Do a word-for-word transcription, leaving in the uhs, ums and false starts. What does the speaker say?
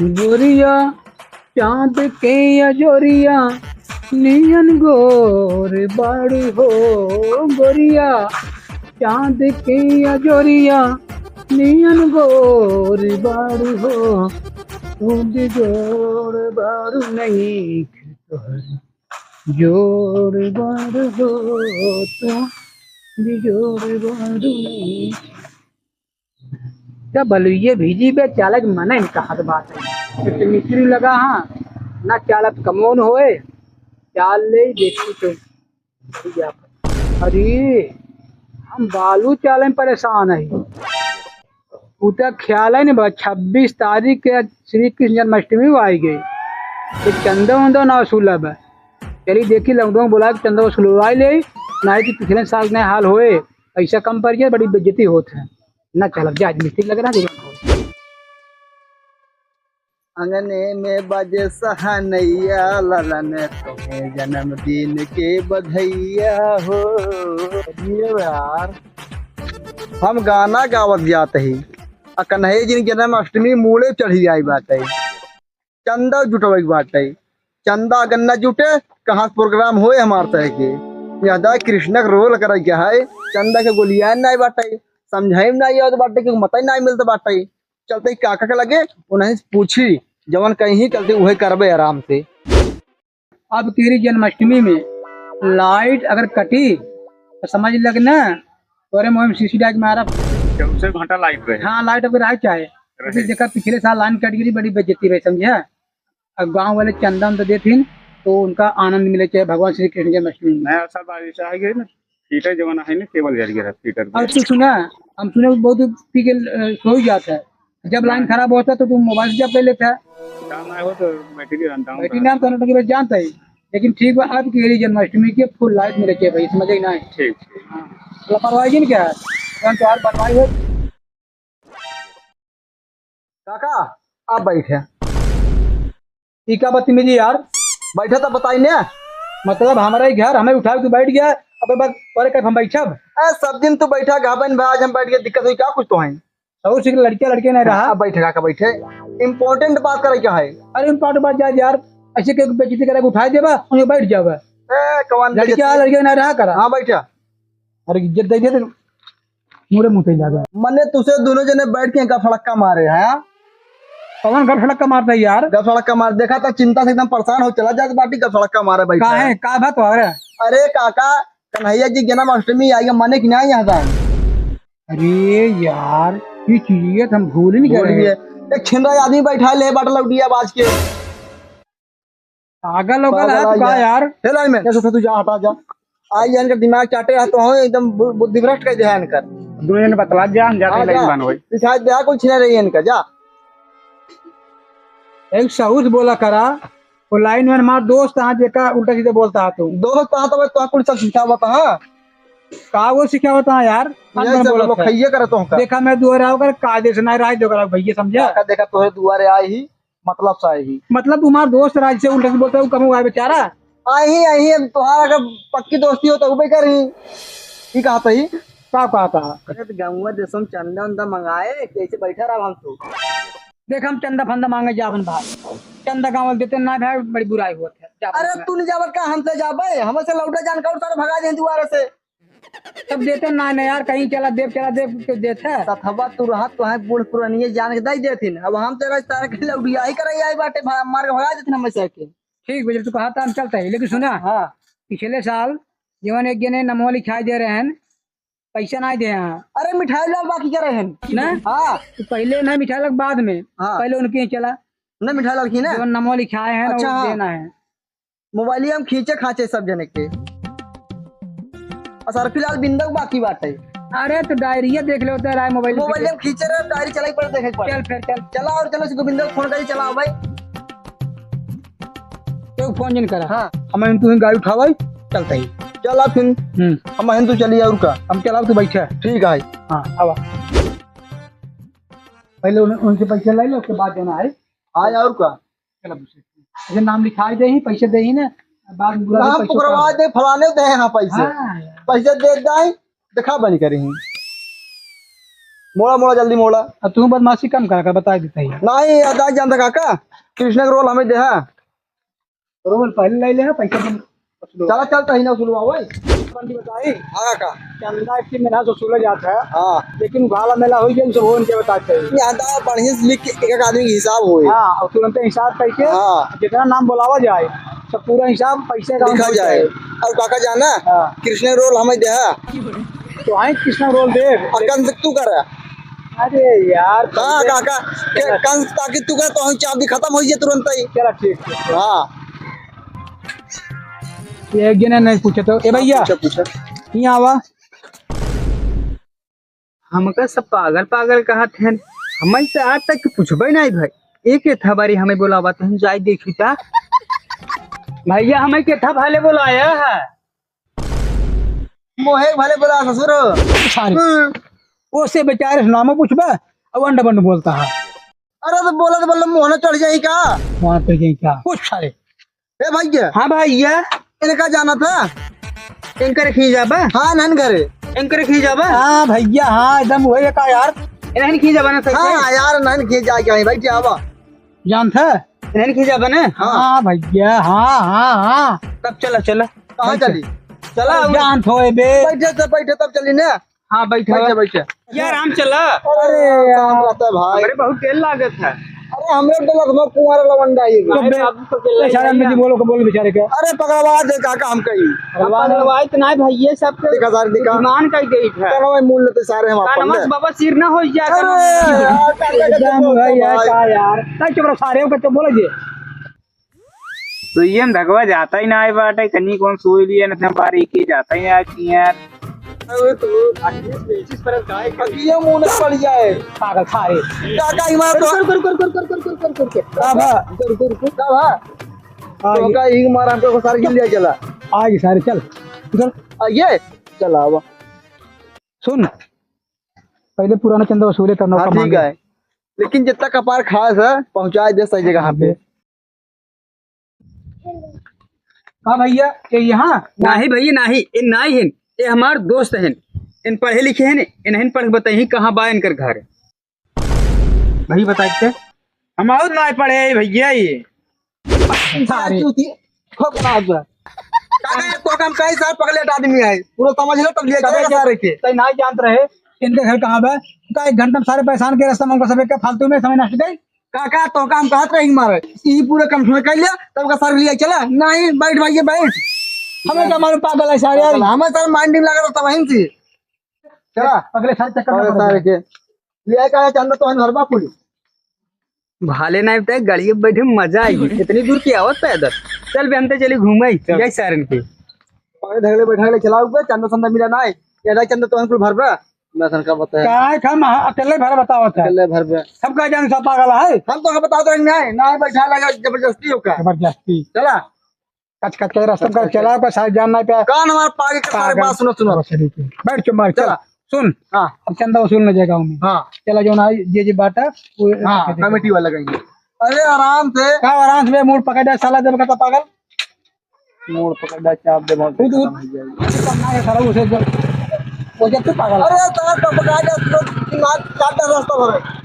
गोरिया, चाँद के अजोरिया नियन गोर बाड़ू हो। गोरिया, चाँद के अजोरिया नियन गोर बाड़ू हो। तू बिजोड़ बाड़ू नहीं तोहर जोड़ बाड़ू हो। तू बिजोड़ बाड़ू नहीं। जब बलुइये भीजी बे, चालक मने न कहत बात है। एक तो मिस्त्री लगा हाँ, ना चालत कमोन होए, चाल ले देखी तो भैया। अरे, हम बालू चाले में परेशान है। उ तो ख्याल है नहीं बा, छब्बीस तारीख के श्री कृष्ण जन्माष्टमी वो आई गई, तो चंदा उंदा ना वसूला बा। चली देखी लौंडों बुला के चंदा वसूलवाई ले, नहीं तो पिछले साल के हाल होए, पैसा कम पड़ गया, बड़ी बेइज्जती होत है। ना चलब, जा, आज मिस्त्री लग रहा है, दुकान खोल। अंगने में बजे सहनैया, ललन तुम्हें जन्मदिन के बधैया हो। ये यार, हम गाना गावत जात ही, आ कन्हैया जी के जन्माष्टमी मूड़े चढ़ी आई बाटे। चंदा जुटवे के बाटे। चंदा अगर न जुटे, कहाँ से प्रोग्राम होए हमार तरह के? यह दा कृष्णा के रोल करे के है, चंदा के गोलियां नाई बाटे, समझाई में नाई आवत बाटे, कि मत नाई मिलत बाटे। चलते ही काका के लगे, उन्हें से पूछी, जवन कहीं चलते उहे करबे आराम से। अब केरी जन्माष्टमी में लाइट अगर कटी, तो समझ लग ना, तोरे मुँह में शीशी डाल के मारा। चौबीसों घंटा लाइट रहे। हाँ, लाइट अगर रहे चाहे। रहे। देखा, पिछले साल लाइन कट गई, बड़ी बेइज्जती रही, समझे? अब गाँव वाले चंदा उंदा देथिन, तो उनका आनंद मिले, चाहे भगवान श्री कृष्ण जन्माष्टमी में। नया साल बारिश आ गई ना, हीटर जमाना है ना, केबल जल गया था, हीटर पे। और तू सुना, हम सुने बहुत पी के, अ, सो ही जाता है। जब लाइन हाँ। खराब होता है, तो तू मोबाइल से जब कर लेता है। काम ना हो तो बैटरी डाउन बैटरी था। डाउन करना तो जानता ही, लेकिन ठीक बा, अब की जन्माष्टमी के फुल लाइट मिले के भाई, समझे कि नहीं? ठीक, ठीक। हाँ, लापरवाही नहीं क्या है, हम तो आज बनवाई हो। काका, आप बैठे। ई का बदतमीजी यार? बैठे तो बताई ने। मतलब हमारा ही घर, हमें उठाओ, तू बैठ गया, अब बस तोरे कब हम बैठब? ए, सब दिन तू बैठा, घाबन भाई, आज हम बैठ गए, दिक्कत हुई क्या कुछ तो है? और से लड़के, लड़के नहीं रहा। अब बैठे काका, बैठे, important बात करे क्या है? अरे important बात जा यार, ऐसे के बेइज्जती करे, उठाए देबा, उन्हें बैठ जाबा। ए, कौन लड़के बेइज्जती? आ, लड़के नहीं रहा करा। हाँ, बैठा। अरे इज्जत दे दे तो मुड़े मुँह पे जाबा। मने तुसे दोनों जने बैठ के गफड़क्का मारे हैं, हाँ? कौन गफड़क्का मारता है यार? गफड़क्का मार, देखा तो चिंता से एकदम परेशान हो चला जात बाटी, गफड़क्का मारे बैठा का है। है? का बात हो रहा है? अरे काका, कन्हैया जी जन्माष्टमी आई है, मने कि नहीं यहाँ जाए? अरे यार, ये चीज तो हम भूल ही नहीं भूल गए। गए। एक छिनरा आदमी बैठा ले बाटल लौटिया बाज के। पागल हो गया पागल है तू आ का गया। यार? हे लाइन में, कैसे तू जा, हटा जा। आई इनका दिमाग चाटे है तो हो एकदम बु-, बुद्धि भ्रष्ट कर दे है इनका। दोनों जने बतला जा, हम जाते हाँ, लाइन जा। बन होई। दिखाई दे कुछ नहीं रही है इनका, जा। एक सहूर से बोला करा, वो लाइन में हमारा दोस्त है जेका उल्टा सीधा बोलता है तू। दोस्त है तो मैं तो कुछ सब सिखावत है। का वो सिखावत है यार? हम ये ना सब बोलत लोग है। खाइए करे तो का। देखा मैं दुआरे आओ कर कायदे से नहीं रहा जो करा भैया समझा। देखा, देखा तोहरे दुआरे आई ही। मतलब सा ही। मतलब तुम्हार दोस्त राज से उल्टा से बोलता है, वो कम हुआ है बेचारा। आई ही, आई ही, अब तुम्हारा अगर पक्की दोस्ती हो तो उबे कर ही। ठीक कहता ही। का कहता? अरे तो गाँव देश में चंदा उंदा मंगाए, कैसे बैठा रहा हम तो। देख हम चंदा फंदा मांगे जावन भाई। चंदा गाँव देते ना भाई, बड़ी बुराई होत है। जा अरे भाई। तू नहीं जावत का हमसे जाबे, हमसे लौटा जान का और सारे भगा दे दुआरे से। तब देते ना, ना यार, कहीं चला देव, चला देव, तो देते। सथवा तू रहा, तो है बूढ़ पुरानिये जान के दई देथिन। अब हम तेरा तार के लौटिया ही करे आई बाटे, भा-, मार के भगा देथिन हमेशा के। ठीक बा, जब तू कहा था हम चलते हैं, लेकिन सुना, हाँ। पिछले साल जवन एक जने नमवा लिखाई दे रहे हैं, पैसा ना दे हैं। अरे मिठाई ला बाकी करे हैं। ना? हाँ। तो पहले ना मिठाई लग बाद में, हाँ। पहले उनके यहाँ चला। ना मिठाई लग की ना? जवन नमवा लिखाए हैं, अच्छा, वो हाँ। देना है। मोबाइलिया में खींचे खाचे सब जने के। आ सर फिलहाल बिंदक बाकी बाटे। अरे तो डायरिया देख ले होता है राय मोबाइल में। मोबाइलिया में खींचे रहे, डायरी चलाई पड़े देखे पड़े। चल फिर चल। चला और चलो उसको बिंदक फोन करी, चला भाई। तो फोन जिन करा। हाँ। हम इन तू गाड़ी उठावाई, चलता ही। चला फिर। हम्म। हम इन तू चली और का। हम चलाओ तू बैठे। ठीक है। हाँ, आवा। पहले उन-, उनसे पैसे ले लो, उसके बाद जाना है। हाँ, और का। चलो, दूसरे। अच्छा, नाम लिखाई दे ही, पैसे दे ही ना, बाद में बुला के नाम पैसे पुकरवा उठा दे, फलाने दे यहाँ पैसे। हाँ, यार। पैसे दे दे, दिखा बनी करी ही। मोड़ा, मोड़ा, जल्दी मोड़ा। अब तू बदमाशी कम करा कर, बता देता ही। नहीं, अदा जानता काका, कृष्णा के रोल हमें देहा। रोल पहले ले ले, पैसा तुम वसूलो। चला, चल, तही ना वसूलवा, ओए। पंडित बताई। हाँ, काका। चंदा एक मेला से वसूला जाता है। हाँ। लेकिन भाला मेला होई जाए, सब होन के बताते हैं। यहाँ तो बढ़िया से लिख के एक एक आदमी के हिसाब होए। हाँ, और तुरंत हिसाब करके हाँ। जितना नाम बुलावा जाए, सब पूरा हिसाब पैसे account लिखा हो जाए। जाए। और काका जाना, हाँ। कृष्णा रोल हमें देहा। तो आए कृष्णा रोल दे। और कंस तू कर। अरे यार, हाँ, पहले काका, के-, कंस ताकि तू कर तो हम चाबी खत्म हो जाए तुरंत ही। चला, ठीक, ठीक। हाँ। ये एक जने नहीं पूछे तो, ए भैया, पूछा, पूछा। यहाँ आवा। हमका सब पागल पागल कहत हैं, हमें से आज तक पूछबे नहीं भाई। एक एक था बारी हमें बोलावा तो हम जाए देखी था। भैया, हमें के था भले बोलाया है। मोहे भले बोला ससुर। सारे। हम्म। ओसे बेचारे से नामो पूछबा, अब अंड बंड बोलता है। अरे तो बोला तो बोला, मोहना चढ़ जाई का? मोहना चढ़ जाई का? पूछ सारे। ए भैया। हाँ भैया। इनका जाना था? इनकर खींच जाबा? हाँ, नहन घरे। इनकर खींच जाबा? हाँ भैया, हाँ, एकदम वही का यार। इन्हन खींच जाबा ना सही हाँ से? यार, नहन खींच जाए क्या है भाई, क्या हुआ? जान था? इन्हन खींच जाबा ना? हाँ। हाँ भैया, हाँ, हाँ, हाँ। तब चला, चला। कहाँ चली? चला, जान थोए बे। बैठे तो बैठे, तब चली ना। हाँ, बैठा। बैठे, बैठे। यार, हम चला। अरे यार, रहता है भाई। अरे, बहुत तेल लागत है। अरे, हमरे डलत में कुंवारा लवंडा ही। तो अरे, बे-, बाबू को तेल ए, सारे लगा में दिया। बोलो को बोल बेचारे के। अरे, पगलवा दे, का काम कही? पगलवा पगलवा इतना है भाई, ये सब तो दिखा सारे, दिखा। ईमान का ही देख है। पगलवा मूल लेते सारे हम अपन कानवा से ले। बाबा सिर ना हो जाए, अरे, कानवा से। यार, का, का, का, एकदम का, भाई, यार, भाई। का यार? ताई चुप रहो, सारे को तो बोले जे। तो ये धगवा जाता ही ना आए बाटे, कनी कौन सोई लिए न बारी के जाता ही ना कि यार। अरे तो अखिए मुंह न पड़ जाए। पागल सारे। काका, इमाम तो रुक, रुक, रुक। का भा? रुक, रुक, रुक। का भा? हाँ, तो ये का ही मारा हमको सारे गिर लिया चला। आगे सारे चल। चल। आ, ये? चला आवा। सुन, पहले पुराना चंदा वसूले तब नौका हाँ, ठीक मांगे। है। लेकिन जितना कपार खास है, पहुंचाए दे सही जगह हाँ, पे। बे। का भैया, ये यहाँ? नाही भैया, नाही, ये नाही हिन, ये हमार दोस्त हिन, इन पढ़े लिखे हिन, इन्हन पढ़ के बताई कहाँ बा इनकर घर। भाई बताई के? हम और नाही पढ़े हैं भैया ये। सारे। चूती, खूब नाच बा। काका, तो काम कई सार पगलेट आदमी है, पूरा समझ लो तब लिए चलेगा सारे के। तई नाही जानत रहे, इनके घर कहाँ बा? का एक घंटा में सारे परेशान के रास्ता में उनका सब एक फालतू में समय नष्ट गई। काका, तो काम कहत रही मारे, ई पूरे काम ठुए कर लिया, तब का सारे लिया चला। नहीं, बैठ भैया, बैठ। हमें का मालूम पागल है सारे यार। हमें सारे माइंडिंग लगा था तब वहीं से। चला। अगले साल चक्कर अगले ना सारे पड़े। के। ले आए का चंदा तो हन घर बा कुली। भाले ना इतने गाड़ी में बैठे मजा आई। इतनी दूर की आवत पैदल। चल बे, हम तो चली घूमे, चल। जाई सारन के। पकड़े धगले बैठा ले चलाओ बे, चंदा संदा मिला ना है। ये दाई चंदा तो हन कुल भर बा। मैं तनका बताया। काय हम अकेले भर बतावत है। अकेले भर बे। सब का जान सब पागल है। हम तो बतावत रही नहीं, ना बैठा लगा जबरदस्ती हो का। जबरदस्ती। चला। कच कच के रास्ता कच का कच के। चला, कोई सारे जान नहीं पाया। कान हमार पागे के सारे पागल। बात सुनो, सुनो। बस ठीक है। बैठ चुप मार, चल। चला। सुन। हाँ। अब चंदा वसूल न जाए गाँव में। हाँ। चला जो ना, जे जे बाटा, वो हाँ, रख दे। कमेटी वाला कहेंगे। अरे आराम से। का आराम से, मूड़ पकड़ दे, साला जब कहता पागल। मूड़ पकड़ दे, चाप दे, बहुत वो तो, खत्म हो जाएगी। वो तो ना है, साला, उसे जो, वो जब तू पागल। अरे, साला, तो पकड़ दे, तो दिमाग काट दे, रास्ता भर।